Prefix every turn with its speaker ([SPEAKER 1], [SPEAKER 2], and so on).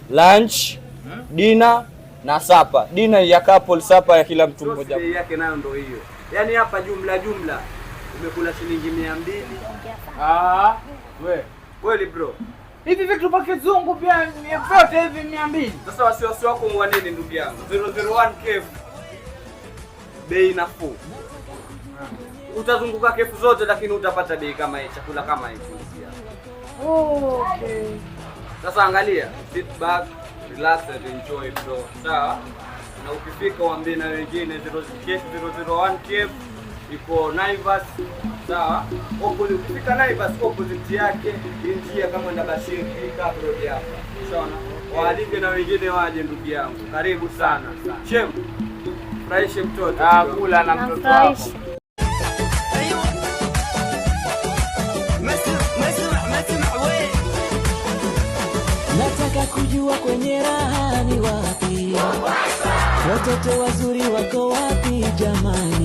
[SPEAKER 1] Lunch, dinner na supper. Dinner ya couple, supper ya kila mtu mmoja.
[SPEAKER 2] Bei yake nayo ndo hiyo. Yaani hapa jumla jumla umekula shilingi 200.
[SPEAKER 3] Ah, we.
[SPEAKER 2] Kweli bro.
[SPEAKER 3] Hivi vitu vya kizungu pia vyote hivi 200.
[SPEAKER 2] Sasa wasiwasi wako mwa nini ndugu yangu? 001 Cafe. Bei nafuu. Utazunguka cafe zote lakini utapata bei kama hii, chakula kama hiki ndugu yangu.
[SPEAKER 3] Okay.
[SPEAKER 2] Sasa angalia, sit back, relax and enjoy bro. Sawa? Na ukifika uambie na wengine 0 Cafe 001 Cafe iko Naivas. Sawa? Opposite, ukifika Naivas opposite yake njia kama na Bashir Cup Road hapa. Sawa? Waalike na wengine waje ndugu yangu. Karibu sana. Shem. Furahishe mtoto.
[SPEAKER 3] Ah, kula na mtoto wako.
[SPEAKER 4] Nafurahisha.
[SPEAKER 5] ما سمع ما سمع ما سمع وين.
[SPEAKER 6] Nataka kujua kwenye raha ni wapi, watoto wazuri wako wapi jamani?